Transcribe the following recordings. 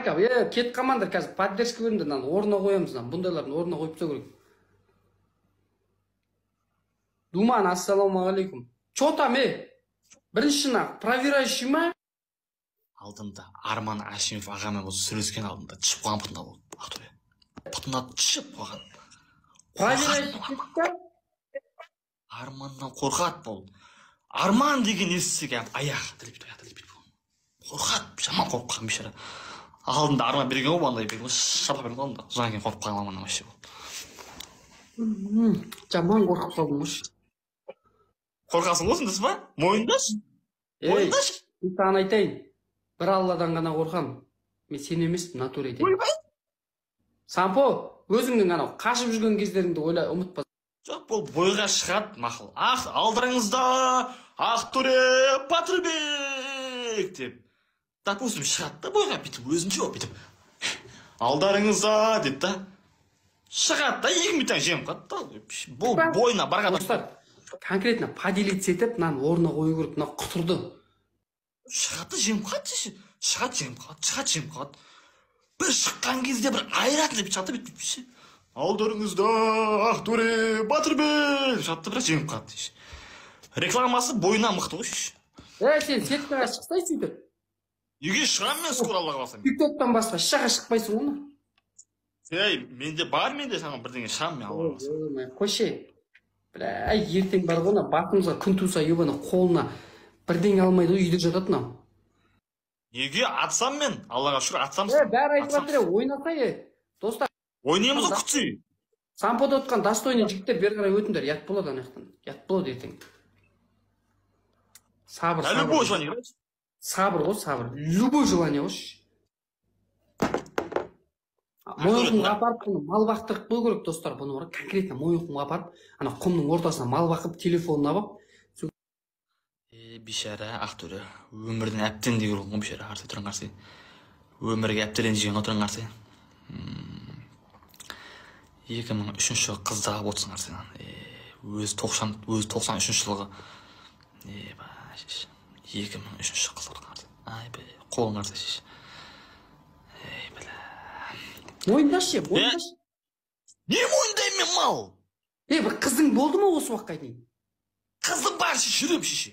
Кетіп қалмаңдар, қазір поддержка беріңдер, мынаны орнына қоямыз, мынаны бұндайлардың орнына қойып тастау керек. Думан, ассалаумағалейкум. Чё там, Бірінші мына проверяющий ма? Алдында Арман Ашимов ағамен осы сөйлескен алдында түсіп қалған бұтына болды. Ақтөбе. Бұтына түсіп қалған. Проверяющий Арманнан қорқады бұл. Арман деген естісе аяқ тіліп аяқ тіліп. Қорқады, жаман қорыққан бейшара. Алдында Арман берген ғой, андай берген ғой, шапа берген ғой алдында. Содан кейін қорқып қалған Арманнан вообще бұл. Жаман қорқып қалдым ғой. Қорқасың ғой сен, ба? Мойындашы. Мойындашы. Мен саған айтайын. Бір Алладан ғана қорқамын. Мен сен емеспін, натуре айтайын. Ойбай. Сампо, өзіңнің анау қашып жүрген кездеріңді ойла, ұмытпа. Жоқ, бұл бойға шығады, мақұл. Ақ, алдарыңызда Ақтөре Батырбек деп. Допустим, шығады да бойға бүйтіп өзінше болып бүйтіп. Алдарыңызда деп та. Шығады да 2 минуттан жеңіп қалады да. Бұл бойына барған достар, конкретно поделиться етіп, мынаны орнына қою керек, мына құтырды. Шығады жеңіп қалады, шығады жеңіп қалады, шығады жеңіп қалады. Бір шыққан кезде бір айыратын деп шығады бүйтіп. Алдарыңызда Ақтөре Батырбек шығады бірақ жеңіп қалады. Рекламасы бойына мықты ғой. Сен сеткаға шықсай сөйтіп. Үйге шығамын мен скоро, Алла қаласа. TikTok'тан басқа еш жаққа шықпайсың ғой. Ей, менде бар, менде саған бірдеңе шығамын мен, Алла қаласа. Қойшы. Бля, ертең бар ғой, басымызға күн туса, ебана қолына бірдеңе алмайды ғой, үйде жатады мынау. Неге атсам мен? Аллаға шүкір, атсам. Бәрі айтып жатыр, ойнасай, достар. Ойнаймыз ғой, күтсей. Сампода отқан достойный жігіттер бері қарай өтіңдер, ұят болады ана жақтан. Ұят болады ертең. Сабыр, сабыр. Любой желание. Сабыр ғой, сабыр. Любой желание ғой. Мойынқұмға апарып бұны мал бақтырып қою керек, достар. Бұны бар, конкретно Мойынқұмға апарып, ана құмның ортасына мал бақып, телефонын алып. Бейшара Ақтөре өмірден әбден де көрген ғой бейшара, қарсы тұрған қарсы. Өмірге әбден ренжіген отырған қарсы. 2003 жылы қызды алып отырсың қарсы. Өзі 93 жылғы. 2003 жылы қыз алған қарсы. Ай бе, қолын қарсы шеш. Ей, бля. Мойындашы, мойындашы. Не мойындаймын мен, мал? Бір қызың болды ма осы уақытқа дейін? Қызым бар, шеше, жүремін шеше.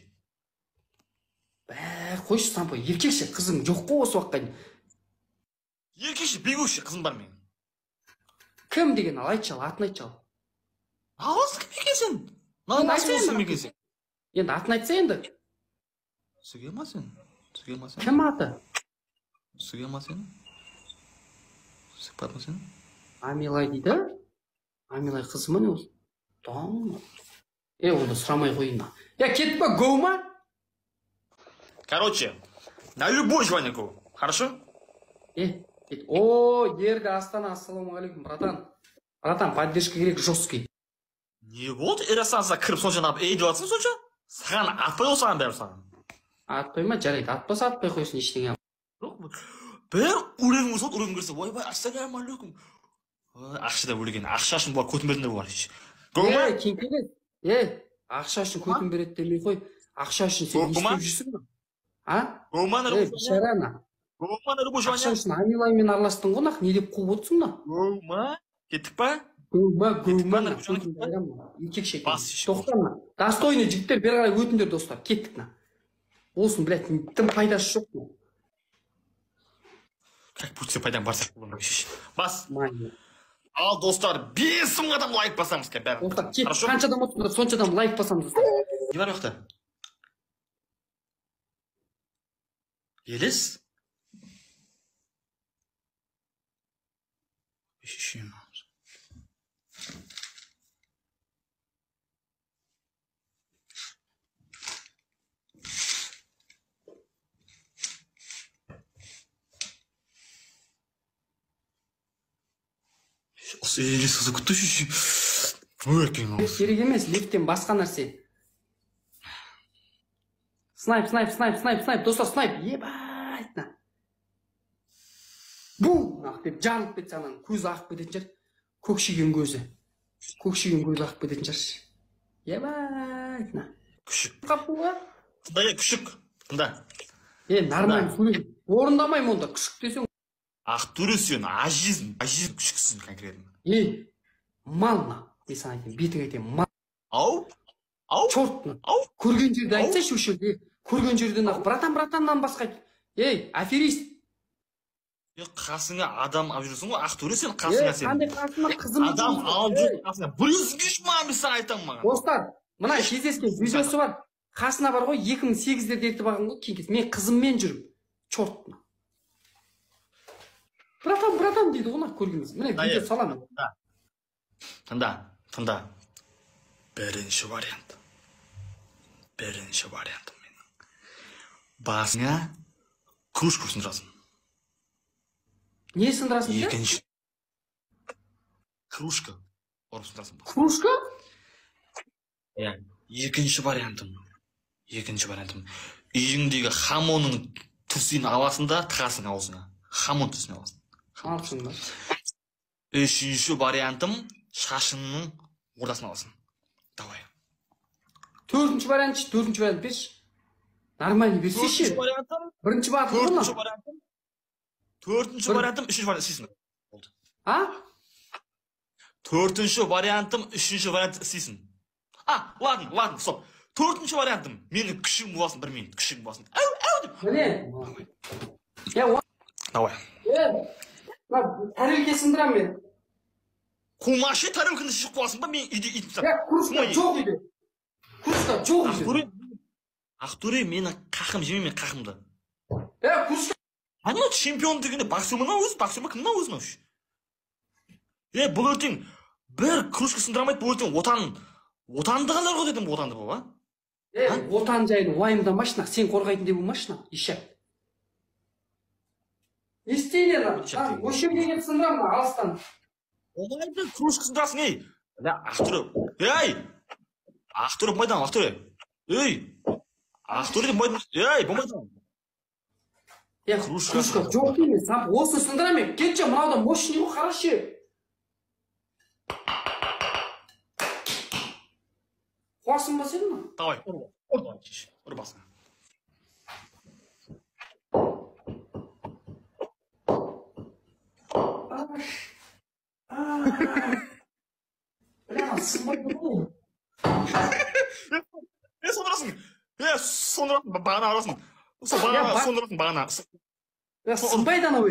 Қойшы, Сампо, еркекше қызың жоқ қой осы уақытқа дейін. Еркекше, бегуші қызым бар менің. Кім деген ал, айтшы ал, атын айтшы ал. Аласы кім екен сен? Мынаны екен сен? Енді атын айтса енді. Сүге ма сен? Сүге ма сен? Кім аты? Сүге ма сен? Сүкпады ма сен? Амилай дейді. Амилай қызы ма не ол? Онда сұрамай қояйын. Кетіп па, гоу ма? Короче, на любой желание гоу. Хорошо? О, Ерді Астана, ассалаумағалейкум, братан. Братан, поддержка керек жесткий. Не болды? Эр Астанасына кіріп сонша нап, ей деп жатсың сонша? Саған атпай ғой, саған бәрі саған. Атпай ма? Жарайды, атпаса атпай қойсын, ештеңе. Жоқ, бір уровень болса, уровень кірсе, ойбай, ассалаумағалейкум. Ақша да өлген, ақша үшін бұлар көтін беретіндер бар. Гоу ма? Кеңкелес, ақша үшін көтін береді демей қой. Ақша үшін сен не істеп жүрсің? А? Гоу ма? Бейшара ана. Ақша үшін Амилаймен араластың ғой, нақ, не деп қуып отырсың мына? Гоу ма? Кеттік па? Гоу ма, гоу ма, еркекше. Тоқта мына. Достойный жігіттер бері қарай өтіңдер, достар. Кеттік мына. Olsun, блядь, тым пайдасы жоқ бұл. Как будто пайдаң бар сияқты бұл. Бас. Ал, достар, 5000 адам лайк басамыз бәрі. Достар, кет, қанша адам отырсыңдар, сонша адам лайк басамыз. Не бар жоқта? Елес? Шешем. Осы Елес қызы күтті шеше. Өркен. Керек емес, лифттен басқа нәрсе. Снайп, снайп, снайп, снайп, снайп, достар, снайп. Ебать, на. Бум! Ақ деп жарылып кетсе ананың көзі ағып кететін шығар. Көкшиген көзі. Көкшиген көзі ағып кететін шығар. Ебать, на. Күшік. Қапты ғой? Тыңда, күшік. Тыңда. Нормально сөйле. Орындамаймын онда, күшік десең. Ақтөре, сен ажизің, ажизің, күшіксің конкретно. Ей, мал на, мен саған айтайын, бетіңе айтайын, мал. Ау, ау, черт, ау. Көрген жерде айтсайшы осы жерде, көрген жерден ақ, братан, братаннан басқа айт. Ей, аферист. Қасыңа адам алып жүрсің ғой, Ақтөре, сен қасыңа сен. Қандай қасыма қызым адам алып жүрсің қасыңа. Біреусің ма, мен саған айтамын маған. Достар, мына кездескен видеосы бар. Қасына бар ғой, 2008-лерде ертіп алған ғой, кейін мен қызыммен жүріп. Черт. Братан, братан дейді ғой, көргенбіз. Міне видео саламын. Тыңда, тыңда. Бірінші вариант. Бірінші вариантым менің. Басыңа кружка сындырасың. Не сындырасың? Екінші. Кружка. Ұрып сындырасың. Кружка? Иә. Екінші вариантым. Екінші вариантым. Үйіңдегі хамонның түсін аласың да тығасың аузыңа. Хамон түсін аласың. Аласың ба? Үшінші вариантым, шашыңның ортасын аласың. Давай. Төртінші вариант, төртінші вариант берші. Нормально берсейші. Төртінші вариантым. Бірінші вариант. Төртінші вариантым. Төртінші вариантым, үшінші вариант істейсің. Болды. А? Төртінші вариантым, үшінші вариант істейсің. А, ладно, ладно, стоп. Төртінші вариантым, менің күшім боласың, бір минут, күшім боласың. Әу, әу деп. Міне. Давай. Мына тарелке сындырамын мен. Қумашы тарелканы шешіп қоясың ба, мен үйде итім сап. Кружка жоқ үйде. Кружка жоқ үйде. Ақтөре, мені қақым жеме, мен қақымды. Кружка. Ана чемпион дегенде боксер мынау өзі, боксер ма кім мынау өзі мынау? Бұл ертең бір кружка сындыра алмайды, бұл ертең отанды қалар ғой дедім, отанды бұл, а? Отан жайлы уайымдамашы, сен қорғайтын деп болмашы, ишак. Не істейін енді? Осы жерге келіп сындырамын, алыстан. Оңайды, кружка сындырасың, ей. Ақтөре, ей! Ақтөре болмайды, Ақтөре. Ей! Ақтөре болмайды, ей, болмайды. Кружка жоқ деймін, осы сындырамын. Кетші, мынау да мощный ғой, қарашы. Қуасың ба сен мына? Давай, ұр, ұр басыңа. Бля, сынбайды ғой. Сондырасың, сондырасың, бағана ұрасың. Сондырасың, бағана. Сынбайды анау.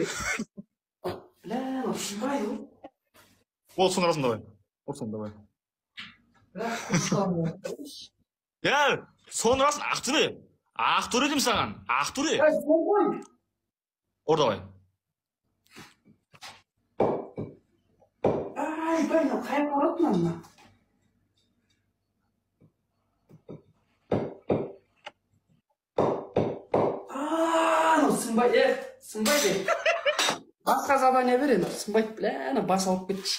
Бля, анау сынбайды ғой. Ол сондырасың, давай. Ұрсын, давай. Сондырасың, Ақтөре. Ақтөре деймін саған. Ақтөре. Ұр, давай. Ай, бай, мынау қайға барады мына? Анау сынбайды, сынбайды. Басқа задание бер енді, сынбайды, бля, ана бас алып кетші.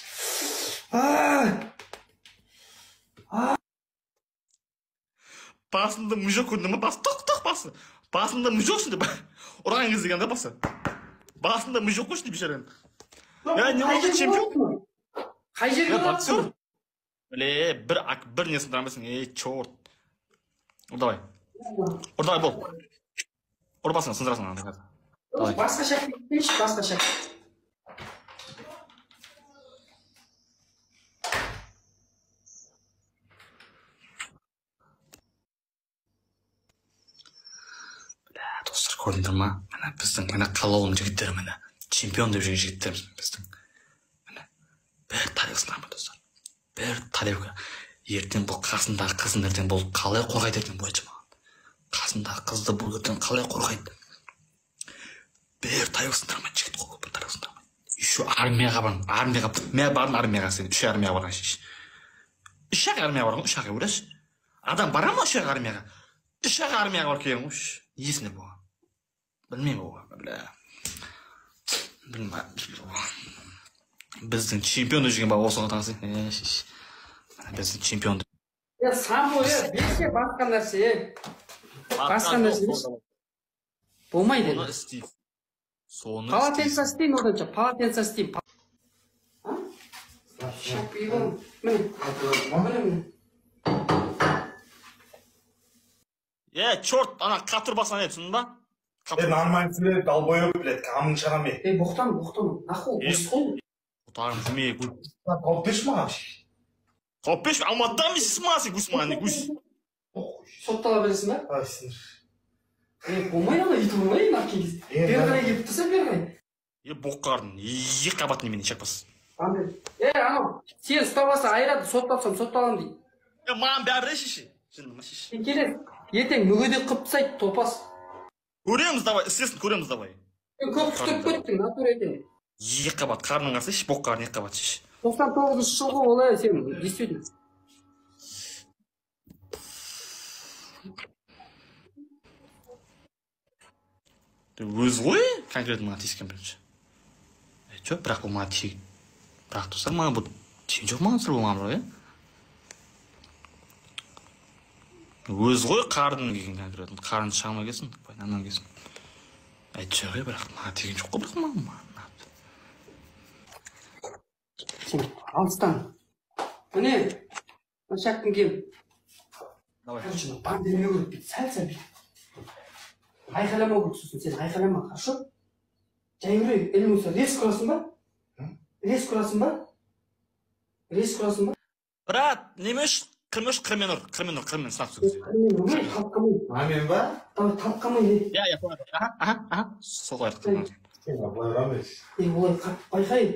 Басында ми жоқ көрдің ма? Басы тоқ-тоқ басы. Басында ми жоқ деп. Ұрған кезде ғана басы. Басында ми жоқ қойшы деп бейшараның. Не болды, чемпион? Қай жерге барасың? Біле, бір не сындыра алмайсың. Ей, черт. Ұр, давай. Ұр, давай, бол. Ұр басыңа, сындырасың ана. Басқа шәк кетпейші, басқа шәк. Достар, көрдіңдер ма? Міне біздің, міне қалауым жігіттері, міне чемпион деп жүрген жігіттеріміз біздің. Міне бір тарелка сындырмайды, достар. Бір тарелка. Ертең бұл қасындағы қызын ертең бұл қалай қорғайды ертең бұл айтшы маған. Қасындағы қызды бұл ертең қалай қорғайды? Бір тарелка сындырмайды жігіт қой, бір тарелка сындырмайды. Еще армияға барған, армияға, мен бардым армияға сен, үш армияға барған шеш. Үш ақ армияға барған, үш ақ, ойлашы. Адам бара ма үш ақ армияға? Үш ақ армияға барып келген ғой, есінде болған. Білмеймін оған, бля. Білмеймін. Біздің чемпион жүрген бала осыған таңсың. Біздің чемпион. Сам ой, берсе басқа нәрсе. Басқа нәрсе. Болмайды енді. Соны полотенце істеймін оданша, полотенце істеймін. Шапион. Міне. Міне. Черт, ана қатыр басқан еді, түсіндің ба? Нормально сөйлеп, долбоеб, блядь, қамын шығарам. Ей, боқтан, боқтан, нахуй, бос қой. Отағым жүрме, Тауып берші маған. Тауып берші, Алматыдан емессің ма сен, гусь маған, гусь. Соттала бересің ба? Ай, сендер. Е, болмайды ана, ит болмайды, нахуй кеңес. Бері қарай келіп тұрса, бері қарай. Е, боқ қарын, екі қабат немене, шақпас. Е, анау, сені ұстап алса айырады, сотталсам, сотталамын дейді. Е, маған бәрібір шеше. Жындыма шеше. Сен келесің, ертең мүгедек қылып тастайды, топас. Көреміз, давай, істесін, көреміз, давай. Сен көп күтіп кеттің, натура ертең. Екі қабат, қарның қарсы шеш, боқ қарын екі қабат шеш. 99-шы жылғы ол, сен, действительно. Өз ғой, конкретно маған тиіскен бірінші. Жоқ, бірақ бұл маған тиген. Бірақ достар, маған бұл тиген жоқ маған сыр болмаған бірақ, Өз ғой қарын келген конкретно. Қарын шама келсін, анан келсін. Жоқ, бірақ маған тиген жоқ қой, бірақ маған. Сен алыстан. Міне, шәктің кем. Давай. Короче, бан бермеу керек, бүйтіп сәл-сәл бүйтіп. Айқайламау керек сосын, сен айқайлама, хорошо? Жай үрей, или болмаса резко ұрасың ба? Резко ұрасың ба? Резко ұрасың ба? Брат, немеш, қырмеш, қырмен ұр, қырмен ұр, қырмен сынап түсіңіз. Қырмен ұрмай, талқамай. А, мен ба? Давай, талқамай, не? Я, я, аха, аха, солай қырмен. Сен былай ұрамын. Е, олай байқай.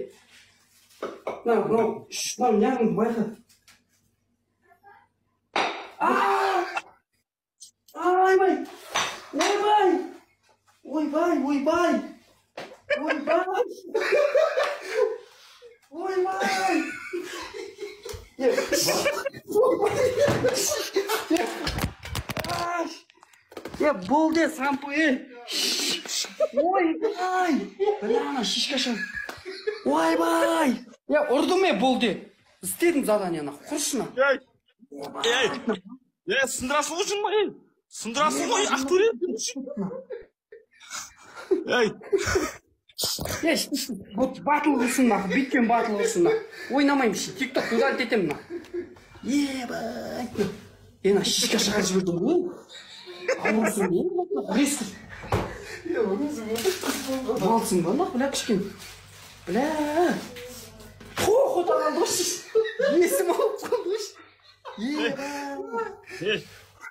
Мынау, мынау, мынау неғыңды байқа. Ойбай! Ойбай! Ойбай, ойбай! Ойбай! Ойбай! Е, болды, сампо, е! Ойбай! Бля, ана шишка шан. Ойбай! Е, ұрдым, е, болды. Істедім задание, нахуй, құрышына. Ей! Ей! Е, сындырасың ғой жынма, ей! Сындырасың ғой, Ақтөре! Ей! Е, вот батыл құрсын, нахуй, бүйткен батыл құрсын, нахуй. Ойнамаймын, тикток удалить етемін, нахуй. Ебать! Е, на шишка шығарып жібердің ғой. Аурусың не? Резко. Малсың ба, нахуй, бля, кішкене. Бля! Қоқ ота қалды ғой, есім алып қалды ғой. Ебать!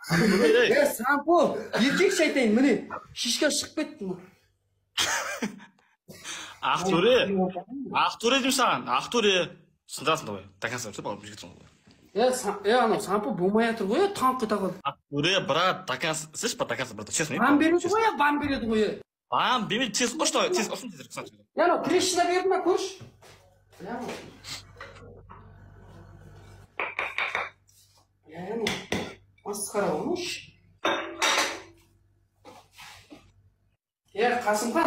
Е, сампо, еркекше айтайын, міне, шишка шығып кетті. Ақтөре, Ақтөре деймін саған, Ақтөре. Сындырасың давай, до конца, все, балам, жігітсің ғой. Е, анау сампо болмай жатыр ғой, танк ета қалды. Ақтөре, брат, до конца, слышь, до конца, брат, честно. Бан береді ғой, бан береді ғой. Бан бермейді, тез ұршы, давай, тез ұрсын, тез ұрсын. Е, анау трещина берді ма, көрші? Бля, анау масқара ғой. Е, Қасымхан.